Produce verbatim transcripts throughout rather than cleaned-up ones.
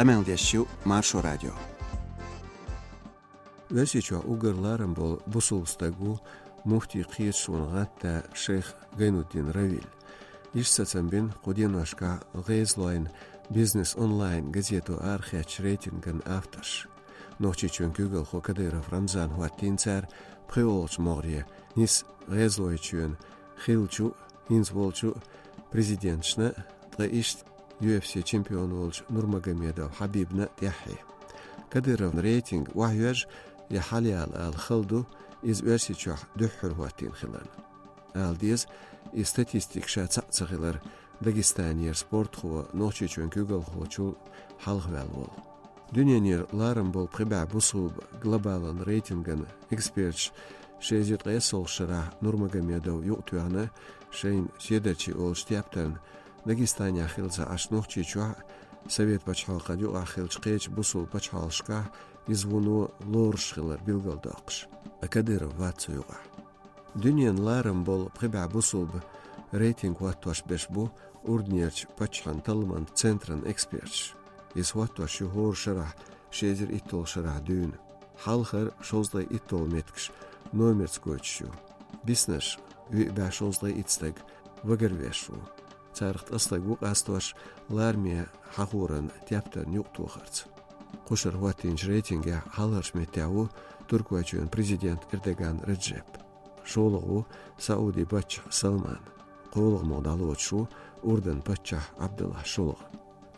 Къамел деш ю Маршо радио. Оьрсийчохь уггар ларам болу бусулба стаг ву муфтий кхеташонан гӀатта шайх Гайнуддин Равил. Иштта сацам бина кху деношкахь гӀезалойн «Бизнес онлайн» газето арахецначу рейтинган авторш. Нохчийчоьнан куьйгалхо Кадыров Рамзан хӀоттийна цара пхоьалгӀачу могӀаре, нийса гӀезалойчоьнан хиллачу, хӀинца волчу президенташна, ткъа иштта ю эф си чемпион волчу Нурмагомедов Хьабибна а тӀаьххье. Кадыровн рейтинг охьайоьжна я хьалаяла ала хала ду, иза Оьрсийчохь дуьххьара хӀоттийна хиларна. Ала деза, и статистика ша цхьаъ ца хилар Дагестанера спортхо, Нохчийчоьнан куьйгалхочул хьалхаваьлла волу. Дуьненера ларам болу пхи бӀе бусулба глобалан рейтинган эксперташ ши эзар ткъе иссалгӀачу шарахь Нурмагомедов юкъатоьхна шайна Седарчий олучу тептарна, Дагестанехь хилла ца Ӏаш Нохчийчохь а, Совет пачхьалкхан юкъахь хиллачу кхечу бусулба пачхьалкхашкахь иза вуно лоруш хилар билгалдоккхуш. Ткъа Кадыров вац цу юкъахь. Дуьненан ларам болу пхи бӀе бусулба рейтинг хӀоттош берш бу Урдунерчу паччахьан талламан центран эксперташ. Иза хӀоттош ю хӀора шарахь, ши эзар итталгӀачу шарахь дуьйна. Хьалхара шовзткъе итталгӀа меттигаш номерца гойтуш ю. Биснарш, виъ бӀе шовзткъе итт стаг, вагарвеш ву. Царах ткъа стаг ву къастош лараме хьахоран тептарна юкъатохарца. Кху шарахь хӀоттийначу рейтингехь хьалхарчу меттехь ву Туркойчоьнан президент Эрдоган Реджеп. ШолгӀа ву Саудин паччахь Салман. КхоалгӀа могӀа дӀалоцуш ву Урдан паччахь Ӏабдаллахь шолгӀа.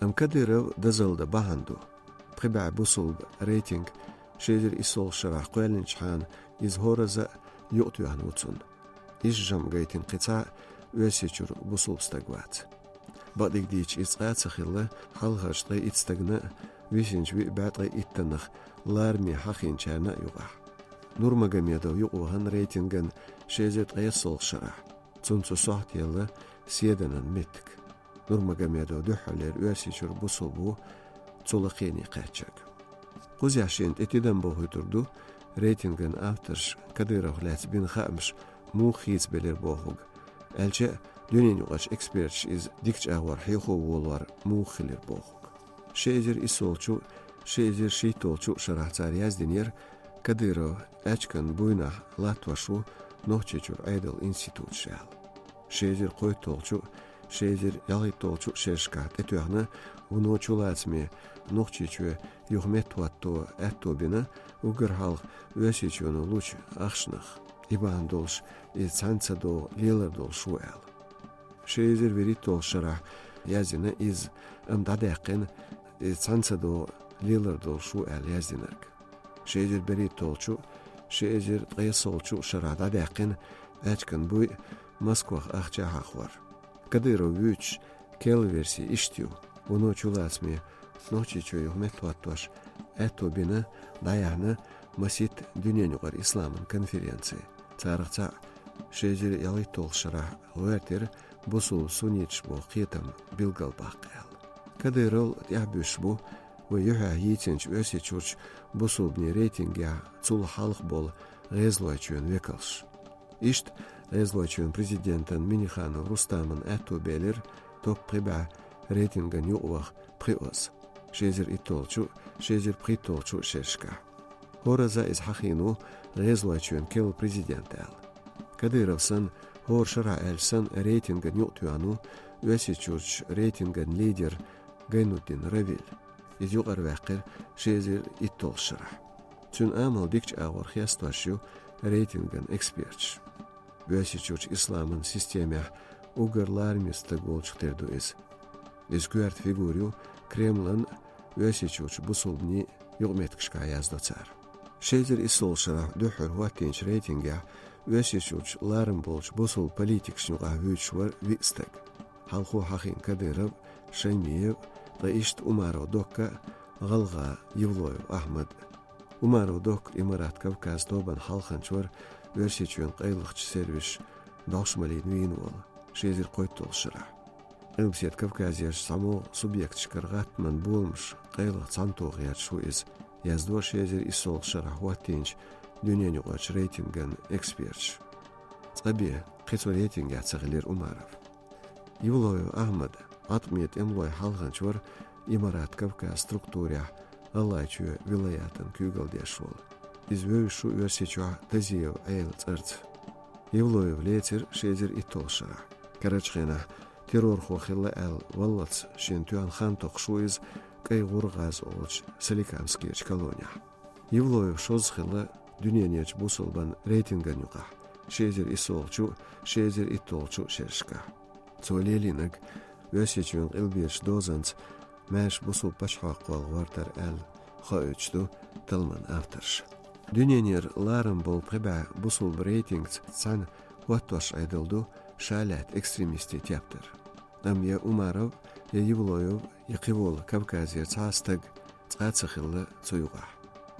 Амма Кадыров дозалла дан бахьана ду. Пхи бӀе бусулба рейтинг ши эзар иссалгӀачу шарахь кхоьллинчхьана иза хӀоразза а юкъатоьхна ву цунна. Иза жамӀ гайтина кхин цхьа а Оьрсийчуьра бусулба стаг вац. Бакъдерг дийцича, иза цкъа а ца хилла хьалхарчу ткъе итт стагана а, висинчу виъ бӀе ткъе иттанах лараме хьахийначарна а юкъахь. Нурмагомедов юкъавахана рейтинган ши эзар ткъе иссалгӀачу шарахь. Цунна цу сохьта елла седанан меттиг. Нурмагомедов дуьххьарлера Оьрсийчуьра бусулба ву цу лакхене кхаьчнарг. Кхузахь шена тӀе тидам бохуьйтур ду рейтинган авторша Кадыровх лаьцна бина хаамаш муха хийцабелира бохург, аьлча а, дуьненаюкъарчу эксперташа иза дикачу агӀор хьехо волор муха хилира бохург. Ши эзар иссалгӀачу, ши эзар шийтталгӀачу шарахь цара яздинера, Кадыров аьчкан буйнахь латтош ву Нохчийчуьра Ӏедалан институташ аьлла. Ши эзар кхойтталгӀачу, ши эзар ялхитталгӀачу шерашкахь тӀетоьхна, вуно чулацаме Нохчийчоь юха меттахӀотто аьтто бина уггар хьалха Оьрсийчоьно лучу ахчанах. И бахьана долуш иза цхьаьна ца догӀу лелар долуш ву аьлла. Ши эзар вуьрхӀитталгӀачу шарахь яздина иза, амма дӀадаьккхина иза цхьаьна ца догӀу лелар долуш ву аьлла яздинарг. Ши эзар берхӀитталгӀачу, ши эзар ткъесналгӀачу шарахь дӀадаьккхина аьчкан буй Москвах ахча хьахор. Кадыров вуьйцуш керла верси иштта ю: вуно чулацаме Нохчийчоь юха меттахӀоттош аьтто бина, дӀаяьхьна масийтта дуьненаюкъара исламан конференци. Царах цхьаъ ши эзар ялхитталгӀачу шарахь гӀоьртира бусулба сунниташ боху кхетам билгалбаккха аьлла. Кадыровл тӀаьхьабуьссуш бу вай юьхьехь йийцинчу Оьрсийчуьрчу бусулбанийн рейтингехь цул хьалха болу ГӀезалойчоьнан векалш. Иштта ГӀезалойчоьнан президентан Минниханов Рустаман аьтто белира топ пхи бӀе рейтинган юкъаваха пхоьазза, ши эзар итталгӀачу, ши эзар пхийтталгӀачу шерашкахь. ХӀоразза иза хьахийна ву ГӀезалойчоьнан керла президент аьлла. Кадыров санна, хӀора шарахь аьлча санна, рейтинган юкъатоьхна ву Оьрсийчуьрчу рейтинган лидер Гайнуддин Равиль. Иза юкъараваьккхира ши эзар итталгӀачу шарахь. Цуьнан амал дикачу агӀор хестош ю рейтинган эксперташ. Оьрсийчуьрчу исламан системехь уггар лараме стаг волчух тера ду иза. Иза коьрта фигура ю Кремлан а, Оьрсийчуьрчу бусулбанийн а юкъаметтигашкахь, яздо цара. Ши эзар иссалгӀачу шарахь дуьххьара хӀоттийначу рейтингехь Оьрсийчуьрчу ларам болчу бусулба политикашна юкъахь вуьйцуш вара виъ стаг. Хьалхо хьахийна Кадыров, Шаймиев, ткъа иштта Умаров Докка а, ГӀалгӀа Евлоев Ахьмад а. Умаров Докка Имарат Кавказ тобанан хьалханча вара Оьрсийчоьнан къайлахчу сервисаша дӀовш малийна вийна волу, ши эзар кхойтталгӀачу шарахь. Къилбаседа Кавказерчу цхьамогӀа субъекташкара гӀаттаман боламаш къайлаха цхьаьнатоха гӀерташ ву иза, яздо ши эзар иссалгӀачу шарахь хӀоттийначу дуьненаюкъарчу рейтинган эксперташа. Цкъа бен кхин цу рейтингехь ца хилира Умаров. Евлоев Ахьмад Ӏаткъаме тӀемалойн хьалханча вара Имарат Кавказ структурехь ГӀалгӀайчоьнан вилаятан куьйгалла деш волу. Иза вевзаш ву Оьрсийчохь Тазиев Ӏела цӀарца. Евлоев лецира ши эзар итталгӀачу шарахь. Карарчу хенахь террорхо хилла аьлла валлалц шена тоьхна хан токхуш ву иза КӀай ГӀур-ГӀаз олучу Соликамскерчу колонехь. Евлоев шозза хилла дуьненерчу бусалбан рейтинган юкъахь, ши эзар иссолгӀачу, ши эзар итталгӀачу шерашкахь. Цо лелийнарг Оьрсийчоьнан къилберачу дозанца маьрша бусалба пачхьалкх кхолла гӀортар аьлла хоуьйтуш ду талламан авторша. Дуьненера ларам болу пхи бӀе бусалба рейтингца цхьаьна хӀоттош Ӏедал ду ша лаьтта экстремистийн тептар. Амма я Умаров, я Евлоев, я кхин волу Кавказера цхьа а стаг цкъа а ца хилла цу юкъахь.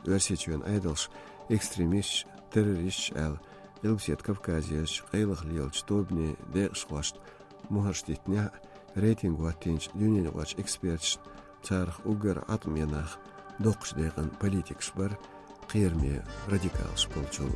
Оьрсийчоьнан Ӏедалша экстремисташ, террористаш аьлла, Къилбаседа Кавказерчу къайлаха лелачу тобанийн декъашхошна мухӀарш диттинехь а, рейтинг хӀоттийначу дуьненаюкъарчу эксперташна царах уггар Ӏаткъаме нах доккхачу декъан политикаш бара, кхераме радикалаш болчул.